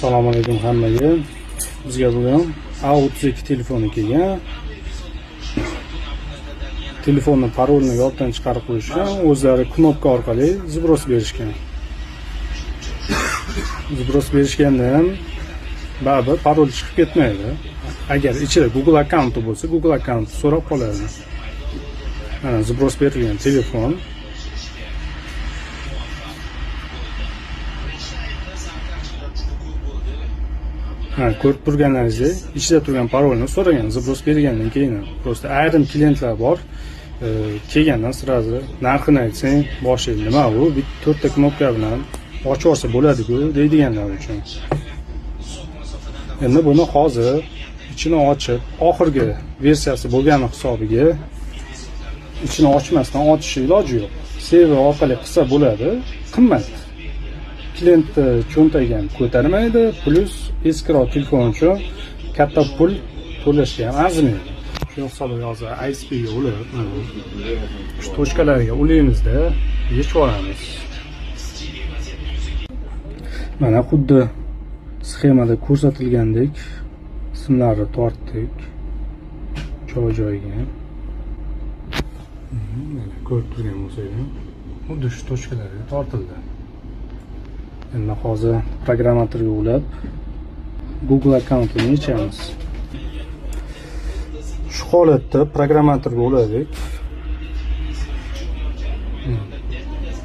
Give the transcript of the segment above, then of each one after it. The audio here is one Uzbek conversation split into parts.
Assalomu alaykum hammaga. Bizga bugun A32 telefoni kelgan. Telefonni parolini yoddan chiqarib qo'yish uchun o'zlari knopka orqali сброс berishgan. Сброс berishganda ham baribir parol chiqib ketmaydi. Agar ichida Google akkaunti bo'lsa, Google akkauntni so'rab qoladi. Mana сброс berilgan telefon. Ha, ko'rib turganlaringizdek, ichida turgan parolni so'ragan, сброс bergandan keyin. Просто ayrim klientlar bor, kelgandan сразу narxini aytsang, boshlaydi. Nima bu? Bitta to'rtta knopka bilan ochib olsa bo'ladi-ku deydiganlar uchun. Endi buni hozir ichini ochib, oxirgi versiyasi bo'lgani hisobiga ichini ochmasdan ochish iloji yo'q. Server orqali qilsa bo'ladi, qimmat. Klientni cho'ntagi ham ko'tarmaydi, plyus eskiroq telefon uchun katta pul to'lashga ham arzimaydi. Shu hisobiga hozir ISP ga ulab, shu точка larga ulaymizda yechib olamiz. Mana xuddi sxemada ko'rsatilgandek simlarni tortdik joy-joyiga. Mana ko'rib turgan bo'lsangiz, xuddi shu точка larga tortildi. Endi hozir programmatorga ulab Google akkauntini yechamiz. Shu holatda programmatorga uladik.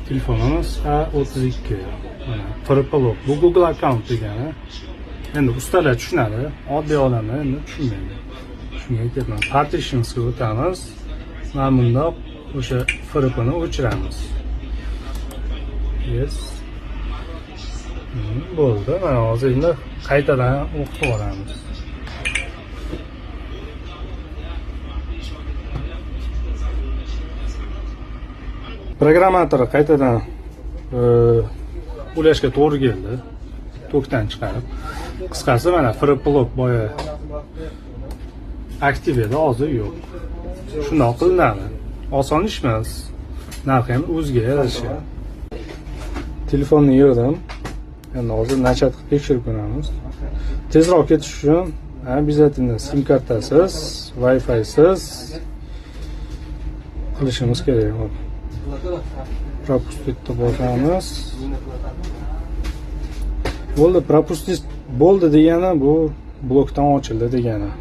Telefonimiz A32. Mana FRP lock. Bu Google akkaunt degani. Endi ustalar tushunadi, oddiy odamlar endi tushunmaydi. Shunga aytyapman. Partitionsga o'tamiz. Mana bundoq o'sha FRPni o'chiramiz. Yes. Bo'ldi. Mana hozir endi qaytadan o'qitib yuboramiz. Programmatorni qaytadan ulashga to'g'ri keldi. Tokdan chiqarib. Qisqasi mana FRP lock boya aktiv edi, hozir yo'q. Shundoq qilinadi. Oson ish emas. Narxi ham o'ziga yarasha. Telefonni yig'dim. Endi hozir nachat qilib tekshirib ko'ramiz. Tezroq ketish uchun обязательно sim kartasiz, Wi-Fi'siz qilishimiz kerak. Hop. Propustitni bosamiz. Bo'ldi, propustit bo'ldi degani bu blokdan ochildi degani.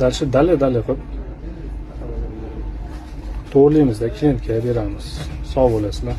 Дальше dali qilib to'g'rilaymizda klientga beramiz. Sog' bo'lasizlar.